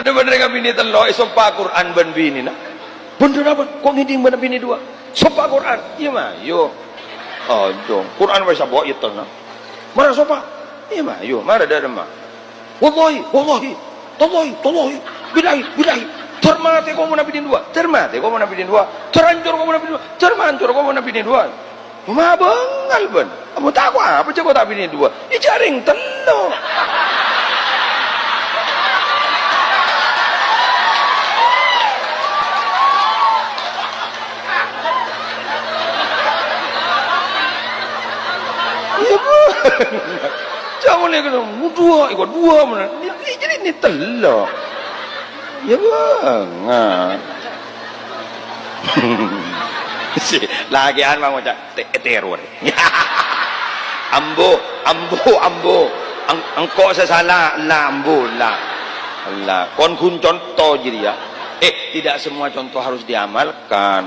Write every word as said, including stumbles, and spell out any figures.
Bhender-bhender ngabinè tello', èsompa Qur'an bân binèna. Bhender apa? Ko' ngèdhing bân binè duwâ'? Sompa Qur'an. Iyâ, mayu. Aduh, Qur'an wis sapa ètona. Mara sompa. Iyâ, mayu. Mara dhâ' remma. Wallahi, wallahi. Tallahi, tallahi. Billahi, billahi. Dâr matè komona binè duwâ'. Dâr matè komona binè duwâ'. Dâr ancor komona binè duwâ'. Dâr mancor komona binè duwâ'. Ma' bângal, bân. Abâ' tako' apa, jhâ' ko' ta' binè duwâ'? Iyâ, jhâ' rèng tello'. Iyâ, bângal. Jhâ' mon èkènè, duwâ', èko duwâ' mènè. Iyâ, jhâ' rèng tello'. Iyâ, bângal. Si lakè'an mah ngoca', "Te-, teror." Ambu, ambu, ambu. Eng-, engko' sè sala, la, ambu, la. La, kon ghun conto jârèya. Eh, tidak semua contoh harus diamalkan.